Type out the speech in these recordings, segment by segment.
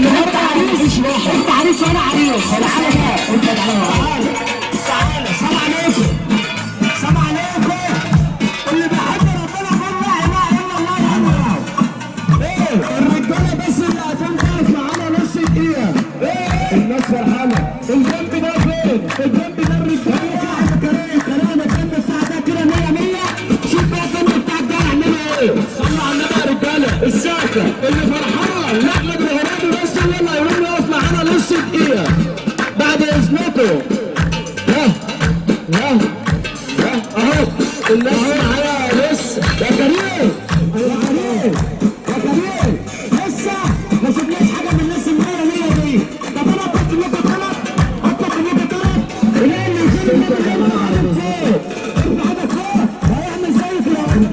النهارده عريس، انت عريس وانا عريس. تعالى بقى انت، تعالى تعالى. السلام عليكم، السلام عليكم. اللي بيحب ربنا يقول لا اله الا الله. ايه الرجالة بس اللي هتنقف معانا نص دقيقة. ايه الناس فرحانة. الجنب ده فين؟ الجنب ده الرجالة. كريم كريم الجنب بتاع ده كده 100 100. شوف بقى الجنب بتاع ده هيعملوا ايه. صلوا على النبي يا رجاله. الساكه اللي فرحان لاحمد الغرابي بس اللي هيقوم يقف معانا نص دقيقة بعد اذنكم. ها ها ها اهو الناس معايا لسه. يا كريم يا كريم يا كريم، لسه ما شفناش حاجة من الناس المية مية دي. طب انا اطلب منكم طلب، اطلب منكم طلب، اللي يشيل النبي زي ما انا عامل فوق، ارفع ايدك فوق وهيعمل زي في الأول.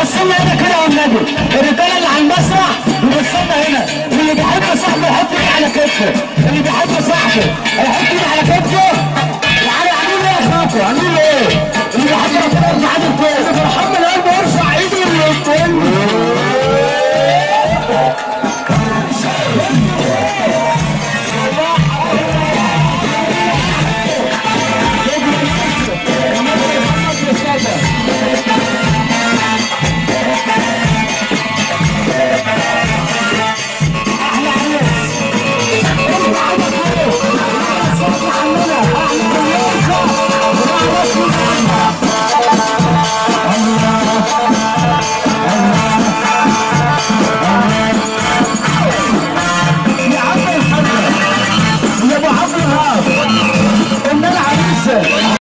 بصوا لنا هنا كده والنبي، الرجالة اللي على المسرح يبصوا لنا هنا، واللي بيحب صاحبه يحط ايده على كتفه، اللي بيحب صاحبه يحط ايده على كتفه. يعني هنقول ايه يا اخواته؟ هنقول ايه؟